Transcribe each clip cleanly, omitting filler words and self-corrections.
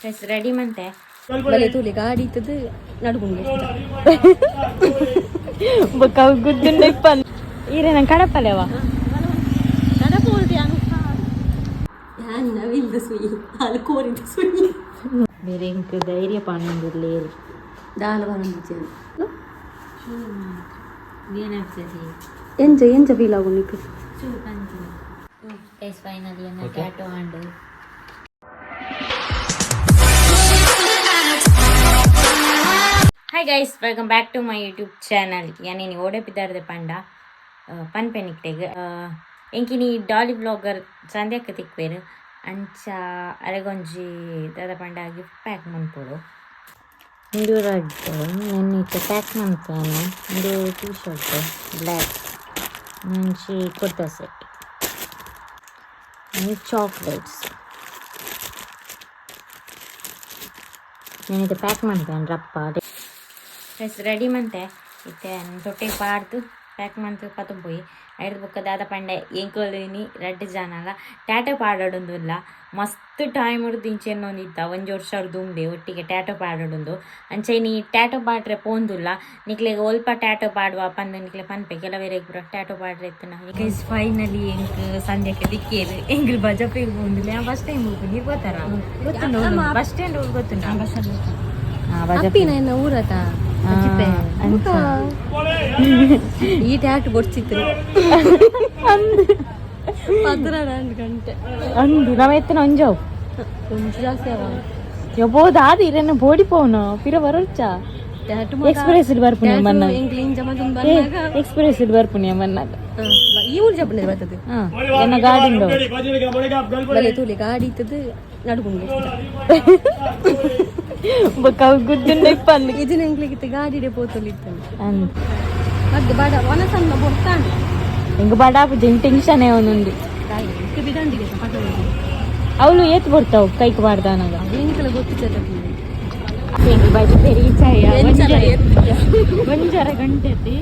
Guys ready ಮಂತೆ. ಬಲೆ ತೂಲೆ, ಗಾಡಿ ಇತ್ತದು ನಡುಗುಂಡು. ಬೊಕ್ಕ ಗುದ್ದುಂಡ ಇಪ್ಪನ್ ಈರೆ ನಂಗೆ ಕಡಪಲೆವಾ. ಯಾನ್ ನವಿಲ್ದ ಸುಯಿ, ಹಾಲು ಕೋರಿದ ಸುಯಿ. ಬೇರೆ ಇಂಕ್ ಧೈರ್ಯ ಪಾನೊಂದುಲ್ಲೇರಿ. ದಾಲ ಬರಂದಿಜ್ಜಿ. ಏನಾಗ್ತದೆ? ಎಂಚ ಎಂಚ ಫೀಲ್ ಆಗುಂಡು ನಿಕ್? ಗೈಸ್, ಫೈನಲಿ ಎನ್ನ tattoo and. Hi guys, welcome back to my YouTube channel. ಯಾನೇನಿ ಓಡೆ ಪಿದಾರ್ದೆ ಪಂಡ ಪನ್ಪೆನಿಕ್ಟೆಗ್ ಎಂಕಿನಿ ಡಾಲಿ ಬ್ಲಾಗರ್ ಸಂಧ್ಯಾಕ ತಿಕ್ವೇರು. ಅಂಚ ಅರೆಗೊಂಜಿ ದಾದ ಪಂಡ ಗಿಫ್ಟ್ ಪ್ಯಾಕ್ ಮನ್ಪೊಡು. ಇಂದು ರಡ್ಡ್ ನೆನ್ನೆ ಪ್ಯಾಕ್ ಮನ್ಪೇನೆ. ಇಂದು ಟೀ ಶರ್ಟ್ ಬ್ಲ್ಯಾಕ್, ಒಂಜಿ ಕುರ್ತಾ ಸೆಟ್, ಒಂಜಿ ಚಾಕ್ಲೇಟ್ಸ್. నేనైతే ಪ್ಯಾಕ್ ಮನ್ಪೇನೆ ರಪ್ಪ. ರೆಡಿ ಮಂತೆ ಇತ್ತೆ ತೊಟ್ಟೆಗೆ ಪಾಡ್ದು ಪ್ಯಾಕ್ ಮಂತ್ ಪತ್ತೊಂಪೋಯಿ. ಐಡ್ದ್ ಬೊಕ್ಕ ದಾದ ಪಂಡೆ, ಎಂಕುಲು ರಡ್ಡ್ ಜನಲ ಟ್ಯಾಟೋ ಪಾಡೊಡೊಂದುಲ್ಲ. ಮಸ್ತ್ ಟೈಮ್ ದಿಂಚ ಎನ್ನೊಂದಿತ್ತ, ಒಂಜಿ ವರ್ಷ ದುಂಬೆ ಒಟ್ಟಿಗೆ ಟ್ಯಾಟೋ ಪಾಡೊಡುಂದು. ಅಂಚ ಇನಿ ಟ್ಯಾಟೋ ಪಾಡ್ರೆ ಪೋಂದುಲ್ಲ. ನಿಕ್ಲೆಗ್ ಒಲ್ಪ ಟ್ಯಾಟೋ ಪಾಡುವ ಪಂದ್ ನಿಕ್ಲೆ ಪನ್ಪೆ. ಕೆಲವೆರೆಗ್ ಪೂರ ಟ್ಯಾಟೋ ಪಾಡ್ರೆ ಇತ್ತನ. ಗೈಸ್, ಫೈನಲಿ ಎಂಕ್ ಸಂಜೆಗೆ ದಿಕ್ಕೇರು. ಎಂಕುಲು ಬಜಪೆಗ್ ಪೋಂದುಲ್ಲ. ಫಸ್ಟ್ ಟೈಮ್ ಹೋಗು. ನೀರ್ ಗೊತ್ತಾರ ಗೊತ್ತುಂಡು? Bus stand ಗೊತ್ತುಂಡ? ಅಪ್ಪಿನ ಎನ್ನ ಊರತ ಅಂಚ. ಈ ಟ್ಯಾಟ್ ಬೊಡ್ಚಿತ್ತು 12 ಗಂಟೆ. ಅಂದು ನಮ್ಮ ಎತ್ತನ ಒಂಜಾವು. ಒಂಜಿ ಜಾಸ್ತಿ ಅವ. ಯಬೋದಾದ ಇರನ್ನ ಬೋಡಿ ಪೋನು ಪಿರ ಬರೋಚ್ಚ. ಟ್ಯಾಟು. ಎಕ್ಸ್ಪ್ರೆಸ್ ಬರ್ಪುನಿ ಮನ್ನ. ಎಂಕ್ಲು ಇಂಚ ಮತ್ತೊಂದು ಬಂದಾಗ. ಎಕ್ಸ್ಪ್ರೆಸ್ ಬರ್ಪುನಿ ಮನ್ನಾಗ. ಈ ಊರು ಜಪ್ಪುಂಡೆ ಬರ್ತದೆ. ಹಾ, ಎನ್ನ ಗಾಡಿ ಉಂಡು. ಬಲೆ ತೂಲೆ, ಗಾಡಿ ಇತ್ತದು ನಡುಗುಂಡು. ಬೊಕ್ಕ ಗುದ್ದುಂಡ ಇಪ್ಪಂದು. ಇದನ್ನ ಎಂಕ್ಲಿಗಿತ್ತು ಗಾಡಿಡೆ ಪೋತೊಲಿತ್ತಂದು. ಅಂದ್. ಮತ್ತೆ ಬಡ ವನಸನ್ನ ಬೊಡ್ತಾನೆ. ಎಂಕ್ ಬಡಾಪು ಟೆನ್ಷನ್ ಒಂದುಂಡು. ತಾಯಿ ಇಂಕ ಬಿದಂಡಿಗೆ ಪಟೋದು. ಅವಳು ಏತ್ ಬರ್ತಾವ್ ಕೈಕ್ ಬಾರ್ದಾನಾಗ. ಎಂಕಲ ಗೊತ್ತಿಚ್ಚ. ಎಂಕ್ ಬಜಪೆ ರೀಚ್ ಆಯ. ಎಂಚಲ? ಒಂಜರ ಗಂಟೆ ಅತಿ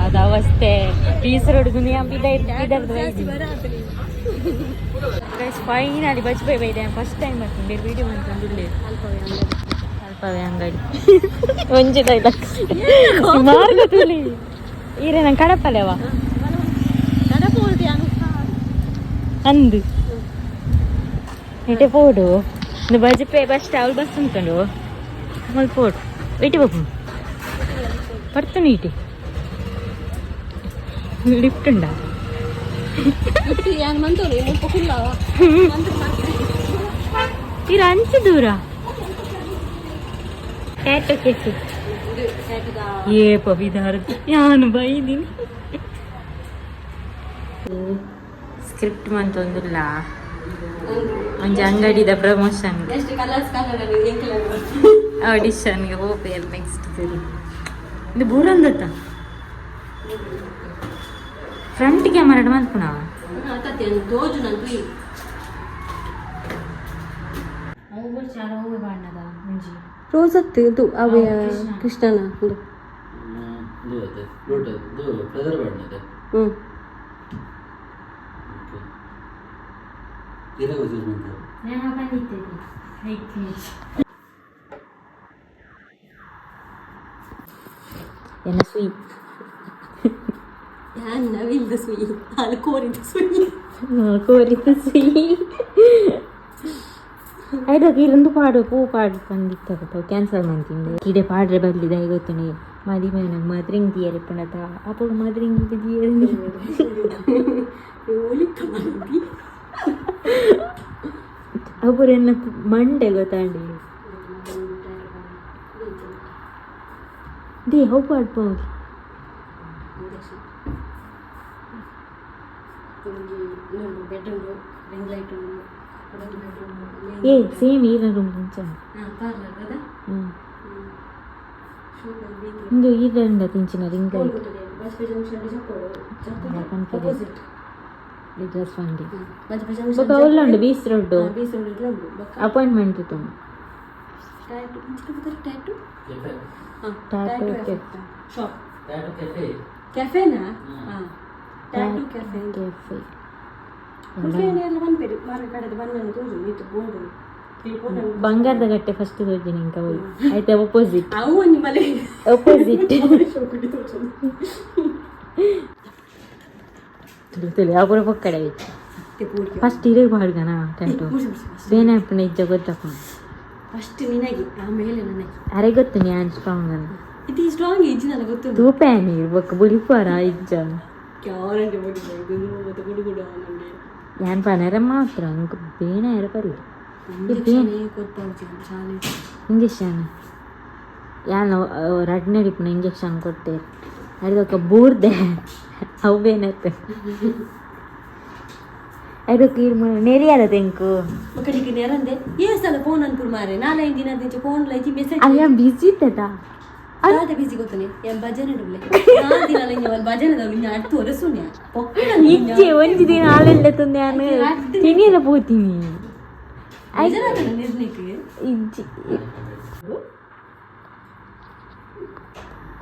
ಅದ ಅವಸ್ಥೆ. ಪೀಸ್ ರೋಡ್ ದುನಿಯಾ ಬಿದರ್ದು. ಗೈಸ್, ಫೈನಲಿ ಬಜ್ಪೆ ಬೈದೆ. ಫಸ್ಟ್ ಟೈಮ್ ಬರ್ತೀನಿ. ವಿಡಿಯೋ ಮಾಡ್ಕೊಂಡಿಲ್ಲ. ಅಲ್ಪವೇ ಅಂಗಡಿ ಒಂಜಿ ಡೈಲಾಗ್ ಮಾರ್ಗ ತುಲಿ. ಈರೆ ನಂಗೆ ಕಡಪಲೆವಾ. ಅಂದು ಇಟೆ ಪೋಡು. ಇಂದು ಬಜಪೆ ಬಸ್ ಅವಳು ಬಸ್ ಉಂಟು. ಮುಲ್ಪ ಪೋಡು. ಇಟಿ ಬಾಪು ಪಡ್ತಾನೆ. ಇಟಿ ಲಿಫ್ಟ್ ಉಂಡಾ? ಯಾನ್ ಮಂತೋಲು ಮುಲ್ಪ ಕುಲ್ಲಾವ. ಇರ ಅಂಚು ದೂರ ಟ್ಯಾಟೋ ಕೆಫೆ. ಏ ಪವಿದಾರ ಯಾನು ಬೈದಿನಿ. ಸ್ಕ್ರಿಪ್ಟ್ ಮಂತೊಂದುಲ್ಲ ಒಂಜಿ ಅಂಗಡಿದ ಪ್ರಮೋಷನ್. ನೆಕ್ಸ್ಟ್ ಕಲರ್ಸ್ ಕಲರ್ ಎಂಕಲ. ಆಡಿಷನ್ಗೆ ಹೋಗ್ಬೇಕು ನೆಕ್ಸ್ಟ್ ಸರಿ. ಇದು ಬೂರಂದತ್ತ ಫ್ರಂಟ್ ಕ್ಯಾಮರಾ ಮಲ್ಪುಣ. ತೋಜು ನಂತು. ಚಾರ ಹೂವು ಬಣ್ಣದ ಒಂಜಿ. ರೋಸ್ ಅತ್ತು ಇದು ಅವೆ. ಕೃಷ್ಣನ ಉಂಡು. ಇದು ಅದೇ ಫ್ಲೂಟ್, ಇದು ಫೆದರ್ ಬಣ್ಣದೆ. ಓಕೆ, ಇರಾಗ ಯೂಸ್ ಮಾಡ್ತಾರೆ. ನಾನು ಬಂದಿದ್ದೇನೆ. ಎನ್ನ ಸುಯಿ. ಯಾನ್ ನವಿಲ್ದ ಸುಯಿ, ಹಾಲು ಕೋರಿದ ಸುಯಿ. ಕೋರಿದ ಸುಯಿ. ಐಡಕ್ಕೆ ಇರಂದು ಪಾಡು ಪೂ ಪಾಡು ಬಂದಿತ್ತ. ಕ್ಯಾನ್ಸಲ್ ಮಾಡ್ತೀನಿ. ಕಿಡೆ ಪಾಡ್ರೆ ಬರ್ಲಿ ದಯ ಗೊತ್ತುನಿ. ಮದಿಮೆ ನಂಗೆ ಮದ್ರಿಂಗ್ ದಿಯರೆ ಪುಣತ ಅప్పుడు ಮದ್ರಿಂಗ್ ದಿಯರೆ. ಒಲಿತ ಮಂದಿ. ಅప్పుడు ಎನ್ನ ಮಂಡೆ ಗೊತ್ತಾಂಡಿ they how ಪಾಡ್ಬೋದು. ಇನ್ನೊಂದು ಬೆಡ್ ಉಂಡು, ರಿಂಗ್ ಲೈಟ್ ಉಂಡು, ಒಂದು ಬೆಡ್ರೂಮ್. ಏ ಸೇಮ್ ಈರ ರೂಮ್ ಮುಂಚೆ. ಹಾಂ, ಪಾರ್ಲರ್ ಅದ. ಹ್ಞೂ, ಇಂದು ಈರಂಡ ತಿಂಚಿನ ring light. Bajpe junction opposite. Dress ಬಂಡಿ. ಬಜ್ಪೆ ಜಂಕ್ಷನ್. ಬೊಕ್ಕ ಉಲ್ಲುಂಡು ಬೀಚ್ ರೋಡ್. ಬೀಚ್ ರೋಡ್ ಉಂಡು ಬೊಕ್ಕ. ಅಪಾಯಿಂಟ್ಮೆಂಟ್ ತುಂಬ. ಟ್ಯಾಟು ಇಂಚಿನ ಟ್ಯಾಟು. ಕೆಫೆ. ಹಾಂ. Tattoo cafe. Shop. Tattoo cafe. ಕೆಫೆನಾ? ಹಾಂ, ಟ್ಯಾಟು ಕೆಫೆ. ಕೆಫೆ. ಕೆಫೆ ಎಲ್ಲ ಬಂದ್ಬೇಡಿ ಮಾರ್ಗ ಕಡೆದು ಬಣ್ಣನ ತೋಜು ಇತ್ತು ಬೋರ್ಡ್. ಬಂಗಾರದ ಗಟ್ಟೆ ಫಸ್ಟ್ ತೋಜಿನಿ ಇಂಕ ಹೋಗಿ ಆಯ್ತಾ ಅಪೋಸಿಟ್. ಅವು ಒಂಜಿ ಮಲೆ. ಅಪೋಸಿಟ್ ತುಳು ತುಳು ಅಪುರ ಪೊಕ್ಕಡೆ. ಫಸ್ಟ್ ಇರೇ ಪಾಡ್ಗನ ಟೆಂಟು ಬೇನೆ ಅಪ್ಪನ ಇಜ್ಜ ಗೊತ್ತಪ್ಪ. ಫಸ್ಟ್ ನಿನಗೆ, ಆಮೇಲೆ ನನಗೆ. ಅರೆ ಗೊತ್ತು ನಾನು ಸ್ಟ್ರಾಂಗ್ ಅಂತ. ಇದು ಸ್ಟ್ರಾಂಗ್ ಇಜ್ಜಿನಲ್ಲ ಗೊತ್ತು. ತೂಪೆ ನೀರು ಬೊಕ್ಕ ಬುಲಿಪಾರ ಇಜ್ಜ. ಕ್ಯಾರಂಟಿ ಬೊಡಿ ಮತ್ತೆ ಗುಡು ಗುಡು ಅವನಲ್ಲಿ. ಯಾನ್ ಪನರೆ ಮಾತ್ರ ಅಂಕ್ ಬೇನೆ ಎರ ಪರಿ. ಇಂಜೆಕ್ಷನ್ ಕೊರ್ಪಾವುಜಿ ಶಾಲೆ. ಇಂಜೆಕ್ಷನ್ ಯಾನ್ ರಡ್ನೇ ಇಪ್ಪುನ ಇಂಜೆಕ್ಷನ್ ಕೊಟ್ಟೆ ಅಡ್ದೊಕ್ಕ ಬೂರ್ದೆ ಅವು ಬೇನತ್ತೆ ಅದಕ್ಕೆ ಇರ್ ನೆರಿಯದ ತೆಂಕು. ಮಕ್ಕಳಿಗೆ ನೆರಂದೆ ಏ ಸಲ ಫೋನ್ ಅನ್ಪುರ್ ಮಾರೆ ನಾಲೈದು ದಿನ ದಿಂಚ ಫೋನ್ ಲೈಜಿ ಮೆಸೇಜ್. ಅಯ್ಯ ಬಿಸಿ ಇತ್ತದ. ದಾದ ಬಿಸಿ ಗೊತ್ತನೆ ಏನ್ ಭಜನೆ ಡುಬ್ಲೆ ನಾಲ್ ದಿನ ಲೈಂಜ ಅವಲ್ ಭಜನೆ ದವ್ಲು ಇಂಜ ಅಡ್ತು ಒರೆಸುನ್ಯ ಪೊಕ್ಕಡ. ಇಜ್ಜೆ ಒಂಜಿ ದಿನ ಆಲೆಲ್ಲ ತಂದೆ ನಾನು ತಿನಿಯಲ್ಲ ಪೋತೀನಿ. ಭಜನೆ ನಿರ್ನಿಕ್. ಇಜ್ಜಿ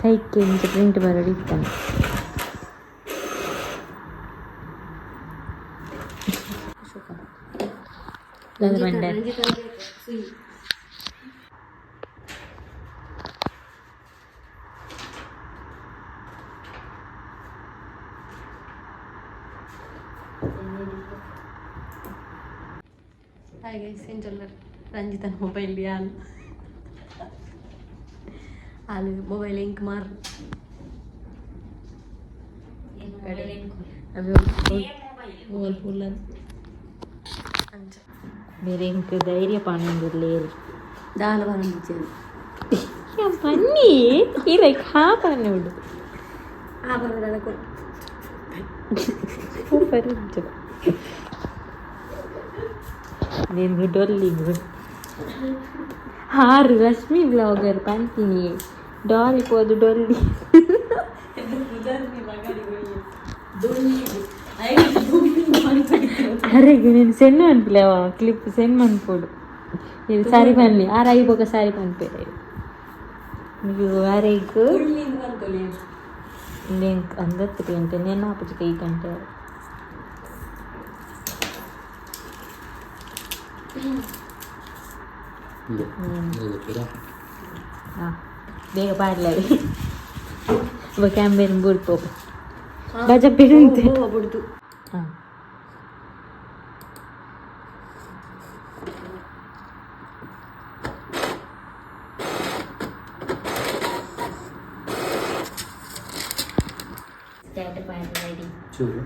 ಕೈಗೆ ಇಂಚ ಪ್ರಿಂಟ್ ಬರಡಿ ಇತ್ತಾನೆ. ಬಂಡೆ. ಸುಯಿ. ಹಾಯ್ ಗೈಸ್, ಎಂಚೊಲ್ಲರ್? ರಂಜಿತನ ಮೊಬೈಲ್ ಯಾನ್ ಆಲು ಮೊಬೈಲ್ ಇಂಕ್ ಮಾರ್ ಮೊಬೈಲ್ ಫುಲ್ ಅಂಚ. ಬೇರೆ ಇಂಕ್ ಧೈರ್ಯ ಪಾಣಂದಿರ್ಲೇರಿ. ದಾಲ ಬರಂದಿದ್ದೇನೆ. ಬನ್ನಿ ಈ ಲೈಕ್ ಹಾ ಪನ್ನುಡು. ಆ ಬರೋದಲ್ಲ ಕೊಡು. ಸೂಪರ್ ಇತ್ತು నేను ಡೊಲ್ಲಿಂಗ್ ಹಾರು ರಶ್ಮಿ ಬ್ಲಾಗರ್ ಪಂತೀನಿ ಡಾಲಿ ಪೋದು ಡೊಲ್ಲಿ. ಅರೆಗೆ నేను ಸೆಂಡ್ ಮನ್ಪುಲೇವ ಕ್ಲಿಪ್ ಸೆಂಡ್ ಮನ್ಪೋಡು ಇದು ಸಾರಿ ಪನ್ಲಿ ಆರ್ I ಬೊಕ ಸಾರಿ ಪನ್ಪೇರೆ మీకు ಅರೆಗ್ ಲಿಂಕ್ అందತ್ತು ಎಂತ నేను ಆಪುಜಿ ಕೈ ಗಂಟೆ. ಇಂದು ಇದು ಗೊತ್ತಿರಾ? ಹಾಂ ಬೇಗ ಪಾಡ್ಲವಿ ಒಬ್ಬ ಕ್ಯಾಂಬೇನ್ ಬೂರ್ಪೋಪ ಬಜ ಬಿಡುಂತೆ. ಬುಡ್ದು. ಹಾಂ ಚೂರು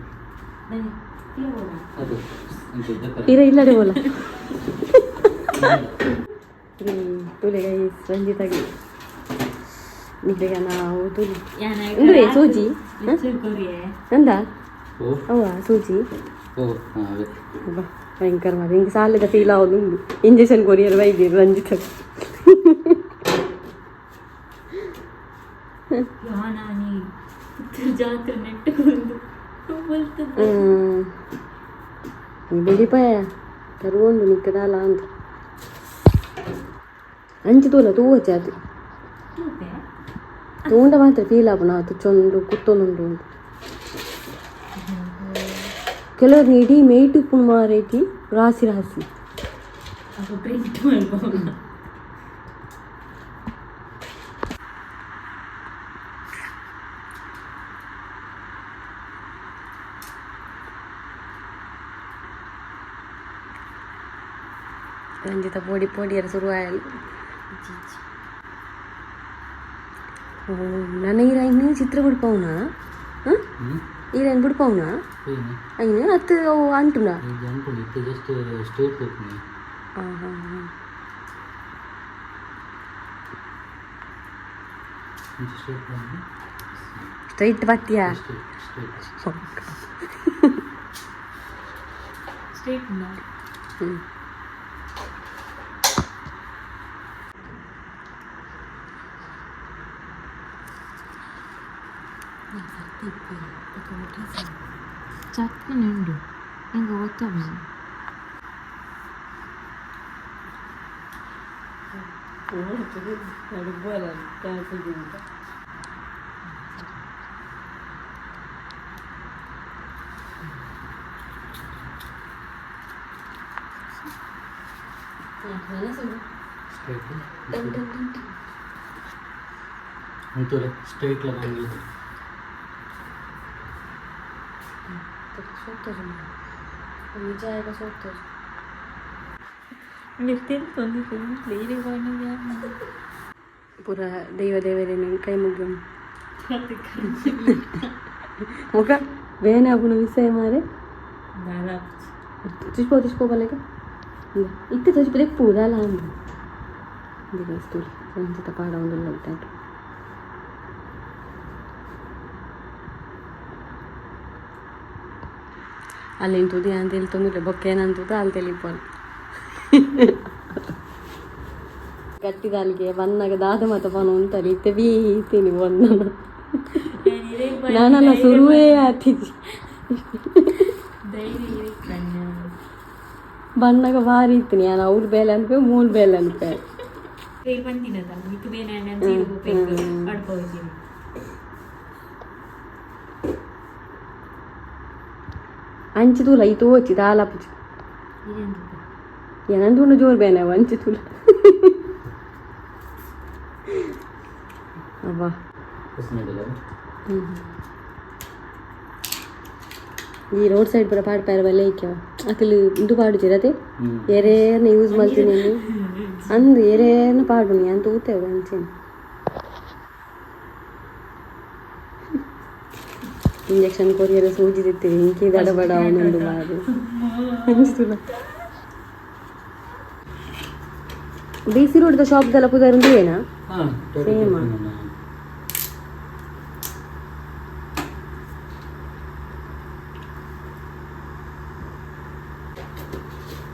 ಅದು ಇಂತಿದ್ದ. ಇರ ಇಲ್ಲಡೆ ಬೋಲ ತುಲೆ ಗೈಸ್ ರಂಜಿತಾಗಿ ನಿಕ್ಲೆಗ ನಾವು ತುಲಿ ಉಂದುವೆ ಸೂಜಿ ನಂದ. ಓ. ಅವ್ವ ಸೂಜಿ. ಓ ಹಾಂ ಅವೇ. ಅಬ್ಬಾ ಭಯಂಕರ ಮಾರ್ರೆ ಹಿಂಗೆ ಸಾಲದ ಫೀಲ್ ಆಗೋದು ಉಂಡು ಇಂಜೆಕ್ಷನ್ ಕೊರಿಯರ್ ಬೈದಿರು ರಂಜಿತ. ಜಾತ್ರೆ ನೆಟ್ಟುಕೊಂಡು. ಬೆಡಿಪಾಯ ತರುವಂಡು ನಿಕ್ಕದಾಲ ಅಂತ ಅಂಚು ತೋಲ ತೂವಚ್ಚೆ ಅದು ತೂಂಡ ಮಾತ್ರ ಫೀಲ್ ಆಪುನ ಅದು ಚೊಂಡು ಕುತ್ತೊಂದುಂಡು ಉಂಡು ಕೆಲವರು ಇಡೀ ಮೇಯ್ಟ್ ಉಪ್ಪುನು ಮಾರೈತಿ ರಾಸಿ ರಾಸಿ. ಪ್ರಿಂಟ್ ಮಾಡ್ಬೋದು. ರಂಜಿತ ಪೋಡಿ ಪೋಡಿಯರ ಶುರುವಾಯಲು ಓ ನನ್ನ ಈರೈನ್ ಚಿತ್ರ ಬಿಡ್ಪವುನಾ? ಹ್ಞೂ. ಈರೈನ್ ಬಿಡ್ಪವುನಾ? ಹೋಯ್ನಿ. ಐನು ಅತ್ತು ಅವು ಅಂಟುನಾ? ಈಗ ಅನ್ಕೊಂಡು ಇತ್ತು ಜಸ್ಟ್ ಸ್ಟ್ರೇಟ್ ಹೋಗ್ತೀನಿ. ಹಾಂ ಹಾಂ ಹಾಂ. ಇಂಚ ಸ್ಟ್ರೇಟ್ ಬಂದು. ಸ್ಟ್ರೈಟ್ ಬತ್ತಿಯಾ? Straight straight. ಸ್ಟ್ರೇಟ್. ಹ್ಞೂ. ಚಟ್ನಿ ಉಂಡು ನಂಗೆ ಗೊತ್ತಾಗ್ತದೆ. ಸ್ಟ್ರೈಟ್ ಅಂತೂಲೆ ಸ್ಟ್ರೈಟ್ ಲಗಂಗಿ. ಪೂರ ದೈವ ದೇವರೇನು ಕೈ ಮುಗ್ಗು ಮುಖ ಬೇನೆ ಆಪುನ ವಿಷಯ ಮಾರೆ. ತುಚ್ಪೋ ತುಚ್ಪೋ ಬಲೆಗ ಇತ್ತೆ ತುಚ್ಪೋ ದೆಪ್ಪು ದಾಲ ಅಂದು ತೂಲಿ ರಂಜಿತ ಪಾಡ ಒಂದು ಟ್ಯಾಟು. ಅಲ್ಲಿ ತುದಿ ಅಂತ ಇಲ್ಲಿ ತೊಂದರೆ ಬೊಕ್ಕ ಏನಂತದ ಅಲ್ಲಿ ತಿಳಿಪೋಲ್ ಗಟ್ಟಿದ ಅಲ್ಲಿಗೆ ಬನ್ನಾಗ ದಾದ ಮತ ಪನ ಉಂಟಲ್ಲಿ ಇತ್ತೆ ಬೀತೀನಿ ಒಂದನ ನಾನಲ್ಲ ಸುರುವೇ ಆತಿಜಿ. ಬನ್ನಾಗ ಭಾರಿ ಇತ್ತೀನಿ ನಾನು ಅವ್ರ ಬೇಲೆ ಅನ್ಪೆ ಮೂರು ಬೇಲೆ ಅನ್ಪೆ. ಅಂಚಿ ತೂಲ ಈ ತೋಚಿ ದಾಲ ಪುಚಿ ಏನಂತುಂಡು ಜೋರು ಬೇನೆ ಅಂಚಿ ತೂಲ ಅಬ್ಬಾ. ಈ ರೋಡ್ ಸೈಡ್ ಪೂರ ಪಾಡ್ಪಾರ ಬಲ್ಲೆ ಐಕ್ಯವ ಅಕಲು ಇಂದು ಪಾಡುಜಿರತೆ ಏರೇನ ಯೂಸ್ ಮಲ್ತೀನಿ ಅಂದು ಏರೇನ ಪಾಡುನಿ ಅಂತ ಊತೇವೆ ಅಂಚೇನು ಇಂಜೆಕ್ಷನ್ ಕೊರಿಯರ ಸೂಜಿ ತಿತ್ತೀವಿ ಇಂಕಿ ದಡಬಡ ಅವನೊಂದು ಬಾರಿ ಅಂಚಿತುಲ ಬೇಸಿ ರೋಡ್ದ ಶಾಪ್ದಲ್ಲ ಪುದರ್ ಏನಾ? ಹಾಂ. Same.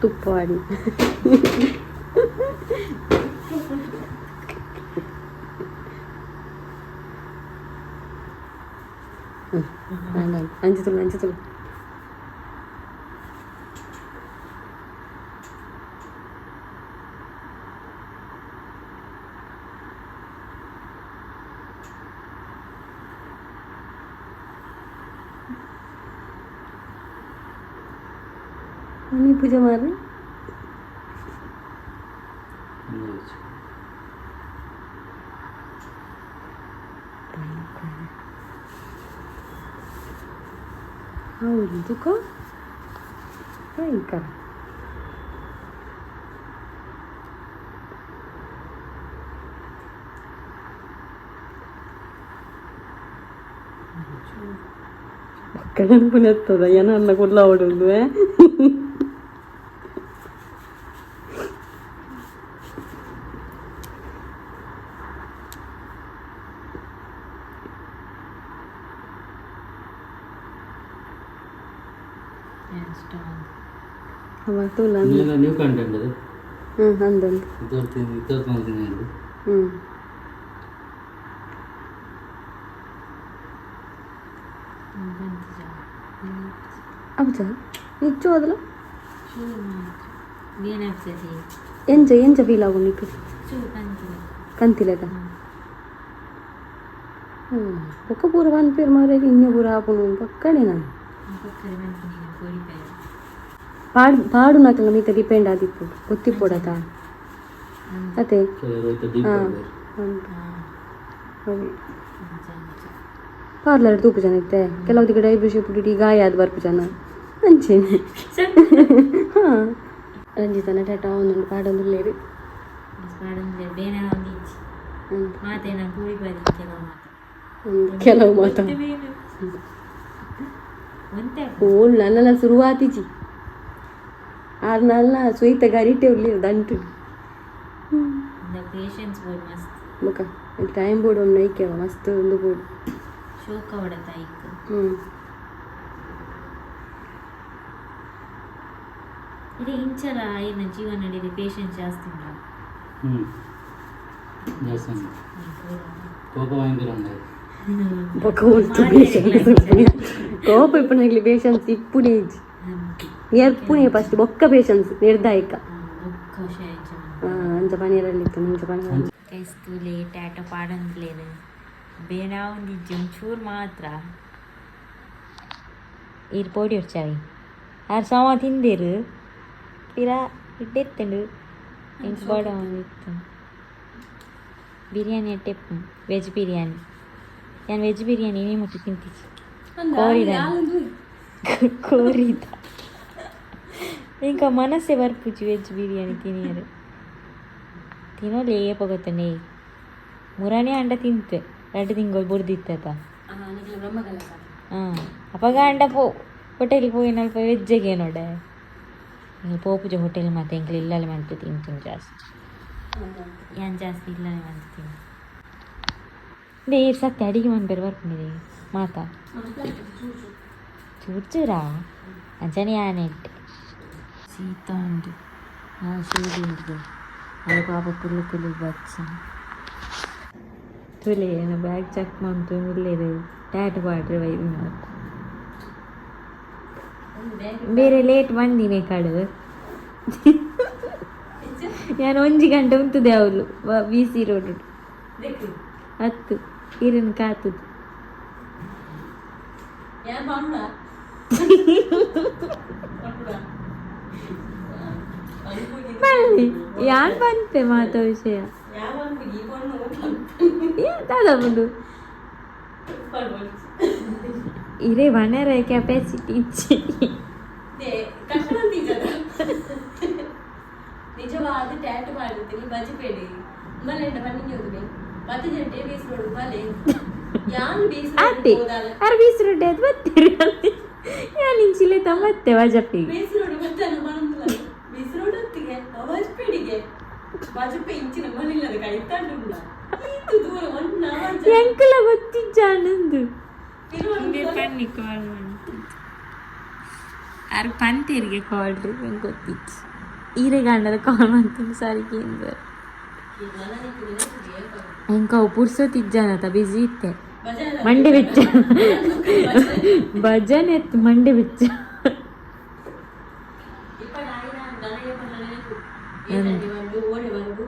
ತುಪ್ಪ ಮಾಡಿ ಅಂಚು ತುಳು ಅಂಚು ತುಳು. ಮಮ್ಮಿ ಪೂಜೆ ಮಾಡ್ರಿ. ಹೌದು ತುಕ ಭಯಂಕರ. ಪಕ್ಕದ ಪುನರ್ತದ ಏನನ್ನ ಕುಲ್ಲ ಹೊಡೋದು. ತೂಲ. ನ್ಯೂ ಕಂಟೆಂಟ್ ಅದು. ಹ್ಞೂ ಅಂದಂದು. ಇದ್ದರ್ತೀನಿ ಇದ್ದರ್ತು ಅಂತೀನಿ ಅದು. ಹ್ಞೂ ಅಬ್ಜ ನಿಚ್ಚು ಅದಲ್ಲ. ಎಂಚ ಎಂಚ ಫೀಲ್ ಆಗು ನಿಕ್ ಕಂತಿಲೆಕ? ಹ್ಞೂ ಬೊಕ್ಕ ಪೂರ ಪನ್ಪೇರು ಮಾರೆ ಇನ್ನು ಪೂರ ಆಪುಂಡು ಪಕ್ಕನೆ ನಾನು ಪಾಡ್ ಪಾಡು ನಕಲ ಮಿತ್ತ ಡಿಪೆಂಡ್ ಆದಿಪ್ಪು ಗೊತ್ತಿಪ್ಪೊಡತ ಅತೆ. ಕೆಲವರು ಇತ್ತ ಡೀಪ್. ಹಾಂ. ಪಾರ್ಲರ್ ತೂಪು ಜನ ಇತ್ತೆ ಕೆಲವು ಕಡೆ ಐಬ್ರೋ ಶೇಪ್ ಇಡಿ ಗಾಯ ಆದ್ ಬರ್ಪು ಜನ ಅಂಚೆನೆ. ಹಾಂ ರಂಜಿತನ ಟಾಟಾ ಒಂದೊಂದು ಪಾಡೊಂದುಲ್ಲೇರು. ಕೆಲವು ಮಾತ ಓಲ್ ನನ್ನೆಲ್ಲ ಶುರುವಾತಿಜಿ ಆರ್ ನಲ್ಲ ಸುಯಿತ ಗರಿಟೆ ಉಳ್ಳಿ ದಂಟು. ಪೇಷನ್ಸ್ ಬೋರ್ಡ್ ಮಸ್ತ್. ಮುಖ ಟೈಮ್ ಬೋರ್ಡ್ ಒಂದು ನೈಕೆವ ಮಸ್ತ್ ಒಂದು ಬೋರ್ಡ್. ಶೋಕ ಹೊಡತ ಇಕ್. ಹ್ಞೂ. ಇದು ಇಂಚರ ಏನು ಜೀವನ ನಡೀಲಿ ಪೇಷನ್ಸ್ ಜಾಸ್ತಿ ಉಂಟು. ಹ್ಞೂ ಜಾಸ್ತಿ ಉಂಟು. ಕೋಪ ಭಯಂಕರ ಉಂಟು. ಬೊಕ್ಕ ಉಂಟು ಪೇಷನ್ಸ್ ಕೋಪ ಇಪ್ಪನಾಗ್ಲಿ ಪೇಷನ್ಸ್ ಇಪ್ಪುನೇ ಇಜ್ಜಿ ಎರ್ಪುನೇ ಫಸ್ಟ್ ಬೊಕ್ಕ ಪೇಷನ್ಸ್ ನಿರ್ದಾಯಕ. ಅಂಚ ಪನೀರಲ್ಲಿ ಇತ್ತು ಮುಂಚೆ ಪನೀರ್. ಕೈಸ್ತೂಲೆ ಟ್ಯಾಟೋ ಪಾಡಂದ್ಲೇನು ಬೇಡ ಒಂದಿಜ್ಜಿ ಒಂಚೂರು ಮಾತ್ರ ಈರ್ ಪೋಡಿ ಹೊಡ್ಚಾವಿ ಆರ್ ಸಮ ತಿಂದಿರು ಪಿರ ಇಡ್ಡೆತ್ತಂಡು. ಎಂಕ್ ಬೋಡ ಇತ್ತು ಬಿರಿಯಾನಿ ಎಟ್ಟೆಪ್ಪು ವೆಜ್ ಬಿರಿಯಾನಿ. ನಾನು ವೆಜ್ ಬಿರಿಯಾನಿ ನೀ ಮುಟ್ಟಿ ತಿಂತಿಚ್ಚಿ ಕೋರಿದ ಕೋರಿದ ఇంకా మనసే ಬರ್ಪುಜಿ ವೆಜ್ ಬಿರಿಯಾನಿ ತಿನಿಯರೆ. ತಿನ್ನೋಲಿ ಏಪ ಗೊತ್ತನೆ ಮುರಾನೇ ಅಂಡ ತಿಂತೆ ರಡ್ಡು ತಿಂಗಳು ಬುರ್ದಿತ್ತ. ಹಾಂ, ಅಪಗ ಅಂಡ ಪೋ ಹೋಟೆಲ್ಗೆ ಪೋಯಿನಲ್ಪ ವೆಜ್ಜಗೆ ನೋಡೆ. ಇಂಗ್ ಪೋಪುಜ ಹೋಟೆಲ್ ಮಾತ. ಎಂಕ್ಲು ಇಲ್ಲಲೆ ಮಂತು ತಿಂತೀನಿ ಜಾಸ್ತಿ. ಏನ್ ಜಾಸ್ತಿ ಇಲ್ಲಲೆ ಮಂತು ತಿಂತು. They ಸತ್ಯ ಅಡಿಗೆ ಮನ್ಪೆರ್ ಬರ್ಪುಂಡಿದೆ ಮಾತ ಚೂರು ಚೂರಾ ಅಂಚನೆ ಯಾನೆಟ್ ಶೀತ ಉಂಡು. ಹಾಂ, ಶೂದು ಉಂಟು. ಅದು ಪಾಪ ಕುಲ್ಲು ಕುಲ್ಲು ಬಚ್ಚ ತುಲೆ. ಏನ ಬ್ಯಾಗ್ ಚೆಕ್ ಮಂತು ಉಲ್ಲೇರು ಟ್ಯಾಟ್ ಪಾಡ್ರೆ ಬೈದಿನ. ಬೇರೆ ಲೇಟ್ ಬಂದಿನಿ ಕಡು. ನಾನು ಒಂಜಿ ಗಂಟೆ ಉಂತುದೆ ಅವಳು ಬಿ ಸಿ ರೋಡ್ ಹತ್ತು ಇರನ್ ಕಾತುದು. ಬಲ್ಲಿ ಯಾನ್ ಬಂತೆ ಮಾತ ವಿಷಯ ದಾದ ಉಂಡು ಇರೇ ವನರ ಕೆಪಾಸಿಟಿ ಇಚ್ಚಿ. ನಿಜವಾದ ಟ್ಯಾಟು ಮಾಡಿರ್ತೀನಿ ಬಜಿಪೇಡಿ ಮಲೆಂಡ ಬನ್ನಿ ಹೋಗುವೆ ಪತ್ತು ಜಂಟೆ ಬೀಸ್ ರೋಡ್ ಬಲೆ ಯಾನ್ ಬೀಸ್. ಆತೆ ಅರ್ ಬೀಸ್ ರೋಡ್ ಅದು ಬತ್ತೀರಿ. ಯಾನ್ ಇಂಚಿಲೆ ತಮ್ಮತ್ತೆ ವಾಜಪೇಯಿ. ಬೀಸ್ ರೋಡ್ ಮತ್ತೆ ಮನಂದುಲ ಬೀಸ್ ರೋಡ್ ಹೊತ್ತಿಗೆ ವಾಜಪೇಡಿಗೆ ವಾಜಪೇಯಿ ಇಂಚಿನ ಮನಿಲ್ಲದ ಕೈತಾಂಡುಂಡ ಈತು ದೂರ ಒನ್ ಅವರ್. ಎಂಕಲ ಗೊತ್ತಿಜ್ಜಾನಂದು ಪನ್ನಿ ಕಾಲ್ ಅರ್ ಪಂತೇರಿಗೆ ಕಾಲ್ ಎಂಕ್ ಗೊತ್ತಿಚ್ಚಿ. ಈರೆ ಗಂಡದ ಕಾಲ್ ಮಂತೀನಿ ಸಾರಿ ಕೇಂದ್ರ. ಎಂಕ ಅವು ಪುರ್ಸೊತ್ತಿಜ್ಜಾನತ, ಬಿಸಿ ಇತ್ತೆ. ಮಂಡೆ ಬಿಚ್ಚ ಭಜನೆ ಎತ್ತು ಮಂಡೆ ಬಿಚ್ಚ.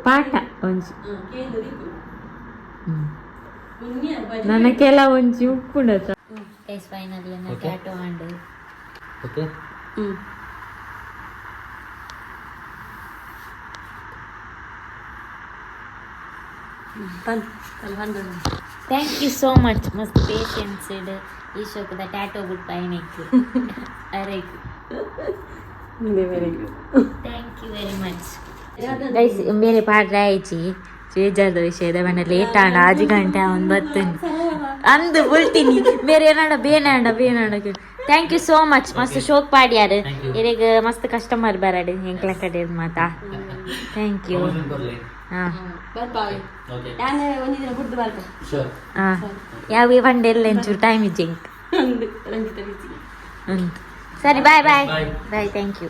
ಪಾಠ ಒಂಜಿ ನನ್ನ ಕೆಲ ಒಂಜಿ ಉಪ್ಪುಂಡತ. Finally Okay. Tattoo and okay. Hmm. ಪನ್ ಪನ್. Thank you so much. ಮಸ್ತ್ ಪೇಷನ್ಸ್ ಇಡ್ ಈ ಶೋಕದ ಟ್ಯಾಟೋ ಬುಟ್ ಪೈನೆಕ್ ಅರೆಗ್. Very good. Thank you very much guys. ಬೇರೆ ಪಾಡ್ರೆ ಆಯ್ಚಿ ಬೇಜಾರ್ದ ವಿಷಯದ ಮನೆ ಲೇಟ್ ಆಂಡ. ಆಜಿ ಗಂಟೆ ಅವನು ಬರ್ತೇನೆ ಅಂದು ಬುಲ್ತೀನಿ. ಬೇರೆ ಏನಾಡ ಬೇನಾಂಡ ಬೇನಾಂಡ. Thank you so much. ಮಸ್ತ್ ಶೋಕ್ ಪಾಡ್ಯಾರು. Thank you. ಇರೆಗ್ ಮಸ್ತ್ ಕಸ್ಟಮರ್ ಬರಡು ಎಂಕ್ಲ ಕಡೆ ಮಾತಾ. Thank you. Promotion ಬರಲಿ. ಹಾಂ. ಬರ್ಪಾವೆ. ಓಕೆ. ನಾನು ಒಂಜಿ ದಿನ ಬುಡ್ದು ಬರ್ಪೆ. ಶೋರ್. ಹಾಂ, ಯಾವ ಬಂಡೆ ಎಲ್ಲ ಒಂಚೂರು ಟೈಮ್ ಇಜ್ಜೆ ಎಂಕ್. ಅಂದು ರಂಜಿತ ಬಿಸಿ. ಹ್ಞೂ ಸರಿ, bye bye. Bye. Bye, thank you.